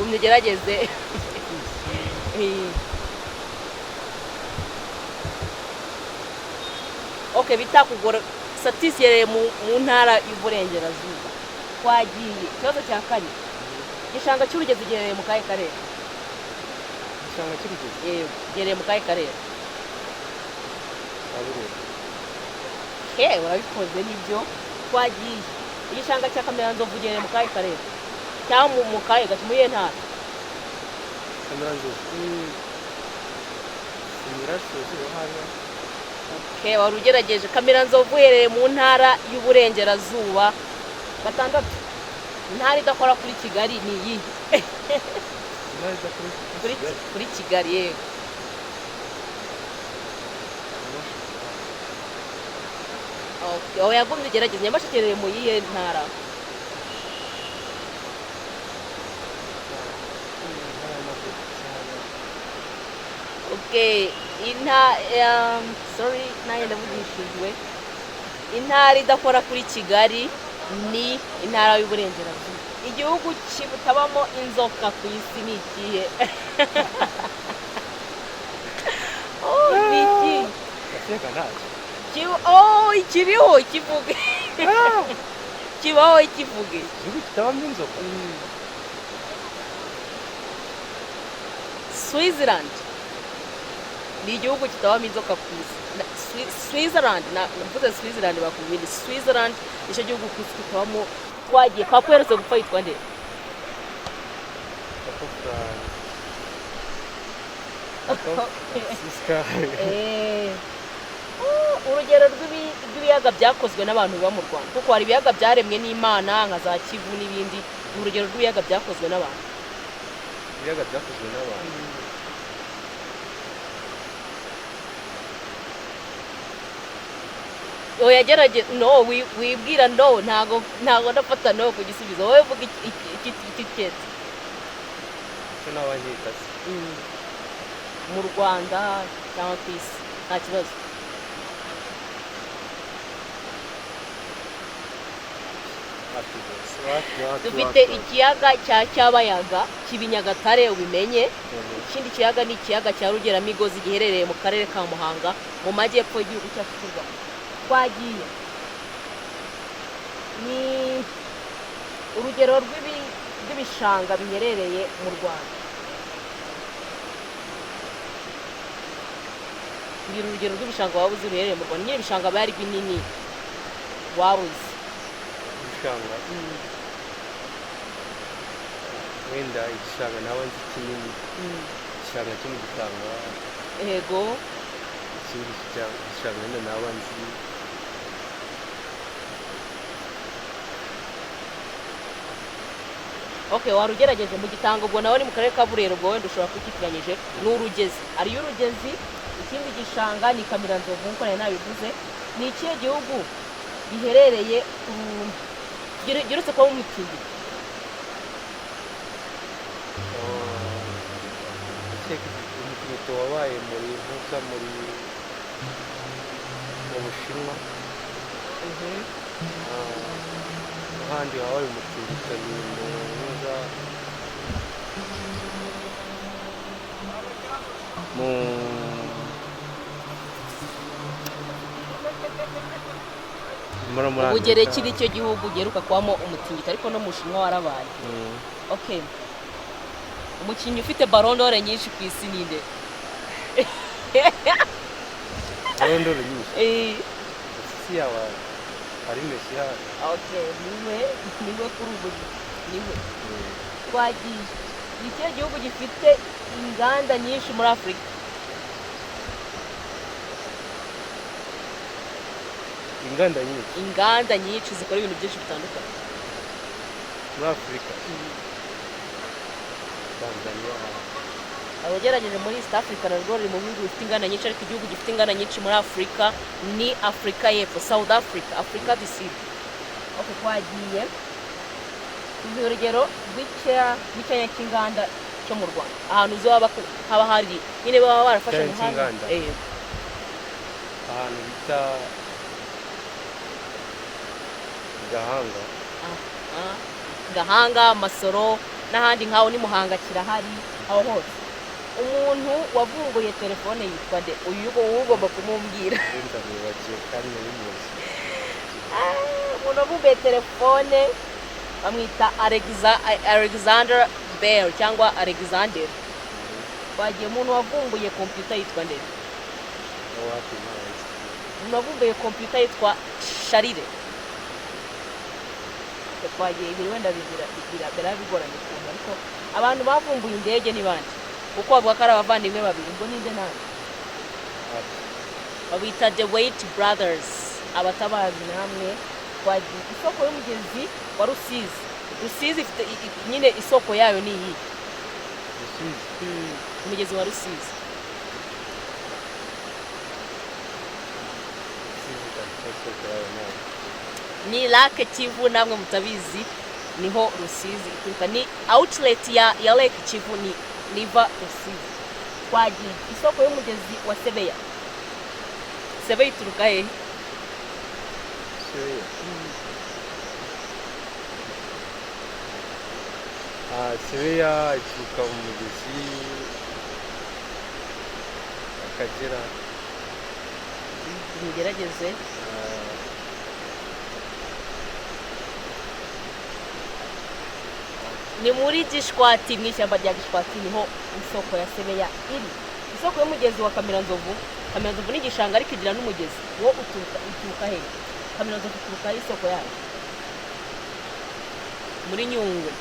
Gumya ugerageze. Okay, bitakugora, Satisi yereye mu ntara y'Uburengerazuba. Twagiye, ikibazo cya kane: igishanga cy'Urugezi giherereye mu kahe karere? Igishanga cy'Urugezi? Yego, giherereye mu kahe karere? Cya Burera. He, urabikoze, nibyo. Twagiye, igishanga cya Kamiranzovu giherereye mu kahe karere cyangwa mu kahe gace, muri iyo ntara? Kamiranzovu imirasirazuba hariya. Okay, wari ugerageje. Kamiranzovu iherereye mu ntara y'Uburengerazuba. Gatandatu, intara idakora kuri Kigali ni iyihe? Intara idakora Kuri Kigali? Kuri Kigali, yego. Nyamasheke. Okay, aho yagumye ugerageza. Nyamasheke iherereye mu yihe ntara? Intara y'Amajyepfo hariya. Okay, sorry, nanjye ndavugishijwe. Intara idakora kuri Kigali ni intara y'Uburengerazuba. Igihugu kitabamo inzoka ku isi ni ikihe? Oh, ni ikihe? Ndakeka ntacyo. Oh, ikiriho kivuge, kibaho kivuge. Igihugu kitabamo inzoka? Switzerland ni igihugu kitabamo inzoka ku isi. Switzerland, mvuze Switzerland bakubwira Switzerland nicyo gihugu ku isi kitabamo. Twagiye, papa uherutse gupfa yitwa nde? Papa Papa Francisca. Oh, urugero rw'ibiyaga byakozwe n'abantu biba mu Rwanda, kuko hari ibiyaga byaremwe n'Imana nka za Kivu n'ibindi. Ni urugero rw'ibiyaga byakozwe n'abantu. Ibiyaga byakozwe n'abantu? Oya, gerage no wibwira no, ntago ndafata no ku gisubizo. Wowe vuga iki uketse. Icyo naba nkeka se? Mu Rwanda cyangwa ku isi, nta kibazo. Hafi rwose, hafi, hafi. Dufite Hafi. ikiyaga cya Cyabayaga kiba i Nyagatare, ubimenye. Ikindi kiyaga ni ikiyaga cya Rugeramigozi giherereye mu karere ka Muhanga mu majyepfo y'igihugu cyacu cy'u Rwanda. Twagiye, ni urugero rw'ibishanga biherereye mu Rwanda. Mbwira urugero rw'ibishanga waba uzi biherereye mu Rwanda. Nyine ibishanga biba ari binini waba uzi. Ibishanga, wenda igishanga naba nzi kinini, igishanga cyo mu Gitanga. Yego. Ikindi gishanga wenda naba nzi Okay, wari ugerageje. Mu Gitanga ubwo nawe ni mu karere ka Burera, ubwo wenda ushobora kukitiranyije n'Urugezi. Hariyo Urugezi. Ikindi gishanga ni Kamiranzovu nk'uko nari nabivuze. Ni ikihe gihugu giherereye giherutse kuba mu mitingito? Ndakeka umutingito wabaye muri ntuza, mu Bushinwa. Ahandi habaye umutingito ni mu ntuza, muri Ubugereki Amerika. nicyo gihugu giheruka kubamo umutingito, ariko no mu Bushinwa warabaye. Okay, umukinnyi ufite Ballon d'Or nyinshi ku isi ninde? Ballon d'Or nyinshi? Eh. Si yaba ari Messi hafi? Okay, niwe kuri ubu niwe. Twagiye, ni ikihe gihugu gifite inganda nyinshi muri Afurika? Inganda nyinshi? Inganda nyinshi zikora ibintu byinshi bitandukanye. Muri Afurika, Tanzania. Abagerageje muri East Africa narwo ruri mu bihugu bifite inganda nyinshi, ariko igihugu gifite inganda nyinshi muri Afurika ni Afurika y'Epfo, South Africa, Africa du Sud. Okay, twagiye, tuzi urugero rw'icyanya cy'inganda cyo mu Rwanda, ahantu uzi haba hari nyine baba barafashe Icyanya umuhanda. cy'inganda? Eh. Ahantu bita Gahanga. Ah, Gahanga, Masoro. N'ahandi nkaho ni Muhanga kirahari, aho hose. Umuntu wavumbuye telefone yitwa nde? Uyu wowe ugomba kumubwira. Wenda nibagiwe kandi nari muzi. Ah, umuntu wavumbuye telefone bamwita Alexander Bell cyangwa Alexander. Twagiye, umuntu wavumbuye kompiyuta yitwa nde? Wapi, ntazi. Umuntu wavumbuye kompiyuta yitwa Sharire. Twagiye ibiri, wenda bigira bigira bigoranye ukuntu, ariko abantu bavumbuye indege ni bande? Kuko bavuga ko ari abavandimwe babiri, ubwo ninde nande? Wapi. Babita the Wright Brothers, abatabazi namwe. Twagiye, isoko y'umugezi wa Rusizi. Rusizi ifite nyine isoko yayo ni iyi? Rusizi? Umugezi wa Rusizi. Rusizi kabisa, isoko yayo nayo. Ni Lake Kivu, namwe mutabizi niho Rusizi ituruka, ni outlet ya Lake Kivu, ni River Rusizi. Twagiye, isoko y'umugezi wa Sebeya. Sebeya ituruka hehe? Sebeya? Ah, Sebeya ituruka mu mugezi Akagera. Mugerageze. Ah, Ni muri Gishwati, mu ishyamba rya Gishwati niho isoko ya Sebeya iri. Isoko y'umugezi wa Kamiranzovu. Kamiranzovu ni igishanga ariko igira n'umugezi wo uturuka hehe? Kamiranzovu ituruka he, isoko yayo? Muri Nyungwe.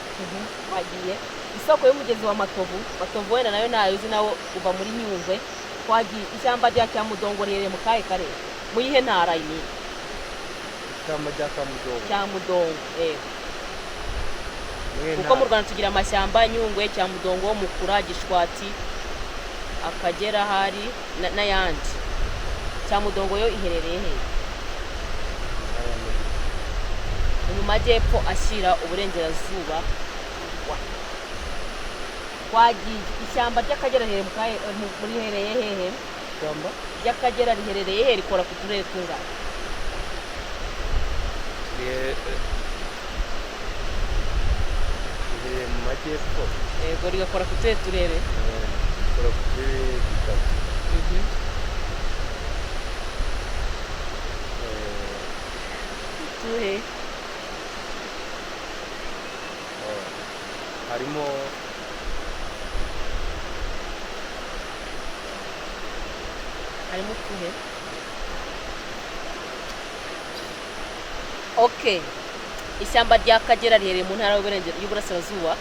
Twagiye, isoko y'umugezi wa Matovu. Matovu wenda nayo ntayo uzi, nawo uva muri Nyungwe. Twagiye, ishyamba rya Cyamudongo riherereye mu kahe karere, mu yihe ntara iyi? Ishyamba rya Kamudongo? Cyamudongo, yego. Mwe Kuko mu Rwanda tugira amashyamba: Nyungwe, Cyamudongo, Mukura, Gishwati, Akagera, hari n'ayandi. Cyamudongo yo iherereye he? Ni mu majyepfo ashyira uburengerazuba. Twagiye, ishyamba ry'Akagera riherereye mu kahe riherereye hehe? Ishyamba Ry'Akagera riherereye he, rikora ku turere tungana? Riherereye mu majyepfo. Yego, rigakora ku tuhe turere? Rikora ku turere dutatu. Utuhe? Harimo Harimo utuhe? Okay, ishyamba rya Kagera riherereye mu ntara y'Uburasirazuba.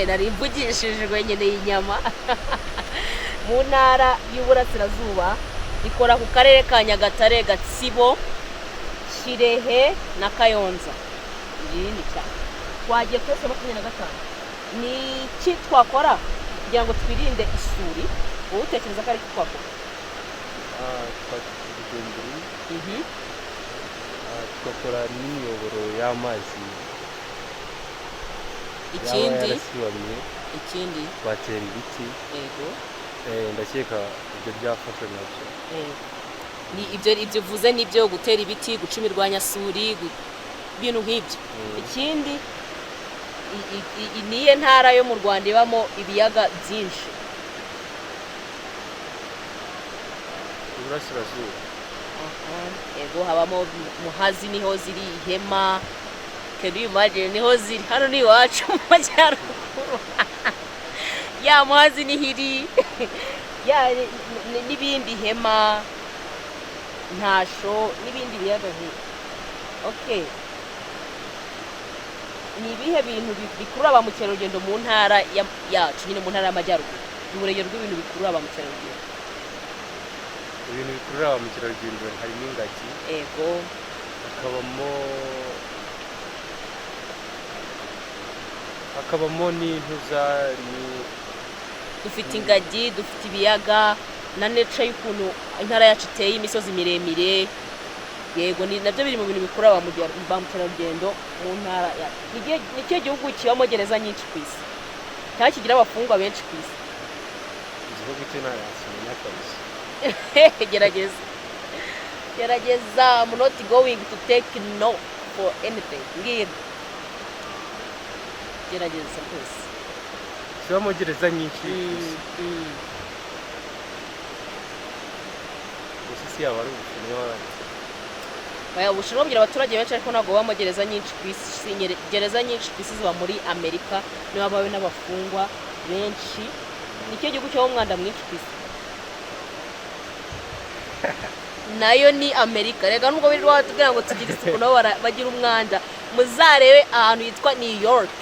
Nari mvugishijwe nyine y'inyama. Mu ntara y'Uburasirazuba, rikora ku karere ka Nyagatare, Gatsibo, Kirehe na Kayonza. Ni cyane. Twagiye twese, 25: ni iki twakora kugira ngo twirinde isuri? Wowe utekereza ko ari iki twakora? Twakora ibidenderi, tugakora n'imiyoboro y'amazi yaba Ikindi? yarasibamye. Ikindi? Twatera ibiti. Yego. Ndakeka ibyo byafasha nabyo. Yego. Ni ibyo uvuze nibyo: gutera ibiti, guca imirwanyasuri, ibintu nk'ibyo. Ikindi, niye ntara yo mu Rwanda ibamo ibiyaga byinshi? Iburasirazuba. Yego, habamo Muhazi, niho ziri, Ihema. Can you imagine? Niho ziri, hano ni iwacu mu majyaruguru. Ya Muhazi niho iri, ya n'ibindi, Ihema, Ntasho n'ibindi biyaga nk'ibi. Okay, ni ibihe bintu bikurura ba mukerarugendo mu ntara yacu nyine, mu ntara y'Amajyaruguru? Ni urugero rw'ibintu bikurura ba mukerarugendo. Ibintu bikurura ba mukerarugendo harimo ingagi, hakabamo n'intuza ni Dufite ingagi, dufite ibiyaga na nature y'ukuntu intara yacu iteye, imisozi miremire. Yego, ni nabyo biri mu bintu bikurura ba mukerarugendo mu ntara yacu. Ni ikihe gihugu kibamo gereza nyinshi ku isi, cyangwa kigira abafungwa benshi ku isi? Igihugu cyo ntakimenya kabisa. Gerageza, gerageza. I'm not going to take no for anything. Mbwira, gerageza rwose. Kibamo gereza nyinshi ku isi. Gusa isi yaba ari Ubushinwa. Oya, Ubushinwa bugira abaturage benshi, ariko ntabwo bubamo gereza nyinshi ku isi. Gereza nyinshi ku isi ziba muri Amerika, niho habawe n'abafungwa benshi. Ni cyo gihugu kibamo umwanda mwinshi ku isi, nayo ni Amerika. Reka, nubwo birirwa batubwira ngo tugire isuku, nabo bagira umwanda. Muzarebe ahantu hitwa New York.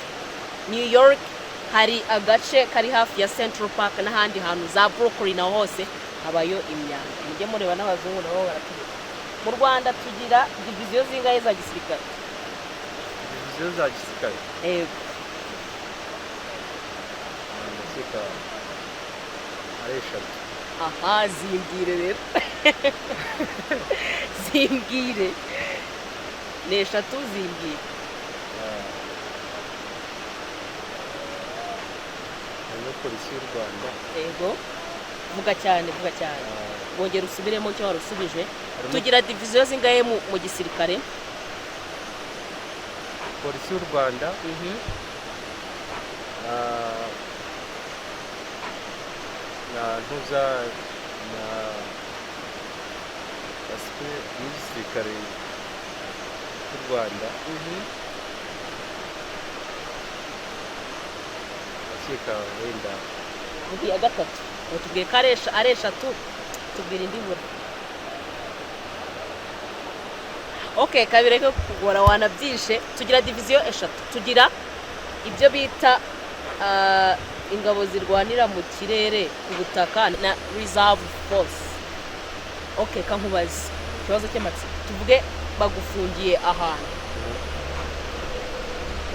New York hari agace kari hafi ya Central Park n'ahandi hantu za Brooklyn, naho hose habayo imyanda. Mujye mureba n'abazungu nabo baraturuka. Mu Rwanda tugira diviziyo zingahe za gisirikare? Diviziyo za gisirikare? Yego. Ndakeka ari eshatu. Aha, zimbwire rero, zimbwire. Ni eshatu, zimbwire. Harimo Polisi y'u Rwanda. Yego, vuga cyane, vuga cyane. Wongera usubiremo icyo wari usubije. Tugira diviziyo zingahe mu gisirikare? Polisi y'u Rwanda, na ntuza na n'igisirikare cy'u Rwanda. Ndakeka wenda. Vuga iya gatatu. Ubu tubwiye ko ari eshatu, tubwira indi bura. OK, kabiri ko kugora wanabyishe. Tugira diviziyo eshatu. Tugira ibyo bita ingabo zirwanira mu kirere, ku butaka na reserve force. OK, kankubaze ikibazo cy'amatsiko. Tuvuge bagufungiye ahantu,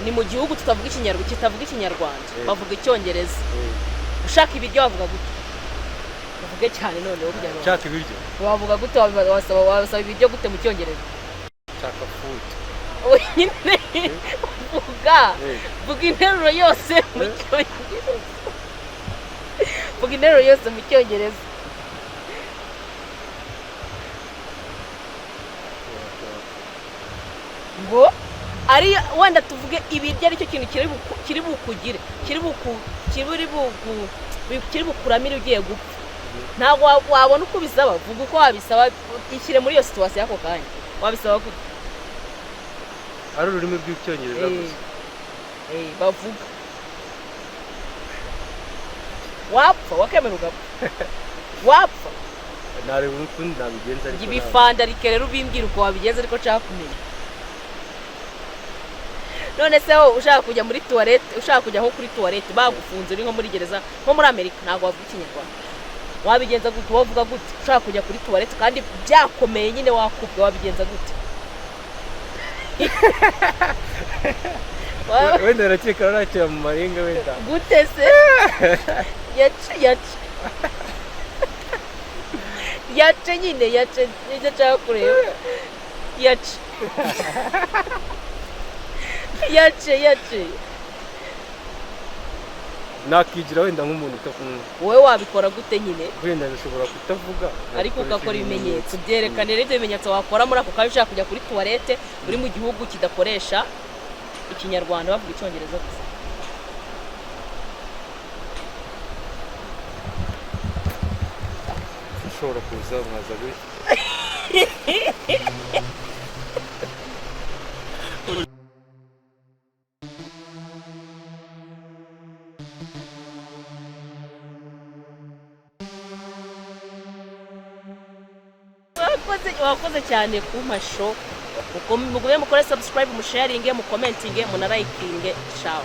ni mu gihugu tutavuga Ikinyarwanda, kitavuga Ikinyarwanda, bavuga Icyongereza. Ushaka ibiryo wavuga gute? Uvuge cyane noneho kugira ngo Nshaka ibiryo? Wavuga gute? Wasaba ibiryo gute mu Cyongereza? Nshaka food. Nyine vuga. Vuga interuro yose mu Cyongereza, vuga interuro yose mu Cyongereza. Ngo ari wenda tuvuge ibiryo aricyo kintu kiri bukugire kiri buku kiri bukuramire ugiye gupfa, ntabwo wabona uko ubisaba. Vuga uko wabisaba, ishyire muri iyo situation y'ako kanya. Wabisaba gute? Ari ururimi rw'Icyongereza gusa? Bavuga wapfa, wakemera ugapfa, wapfa. Nareba ukundi nabigenza, ariko ntabwo. Ibifandarike rero ubimbwira uko wabigenza, ariko nshaka kumenya. None se wowe ushaka kujya muri toilette, ushaka kujya nko kuri toilette, bagufunze, uri nko muri gereza nko muri Amerika, ntabwo wavuga Ikinyarwanda, wabigenza gute? Wavuga gute ushaka kujya kuri toilette kandi byakomeye nyine, wakubwe, wabigenza gute? Wenda arakeka arakira mu marenga wenda. Gute se? Yace, yace, yace nyine, yace nibyo nshaka kureba. Yace, yace, yace. Nakigira wenda nk'umuntu utakumva. Wowe wabikora gute nyine? Wenda nshobora kutavuga, ariko nkakoresha ugakora ibimenyetso. Byerekane rero ibyo bimenyetso wakora muri ako kanya ushaka kujya kuri toilette, uri mu gihugu kidakoresha Ikinyarwanda, bavuga Icyongereza gusa. Ushobora kuza mwaza gutya. Wakoze, wakoze cyane ku masho. Mugume mukore subscribe, musharinge, mukomentinge, munarayikinge. Ciao.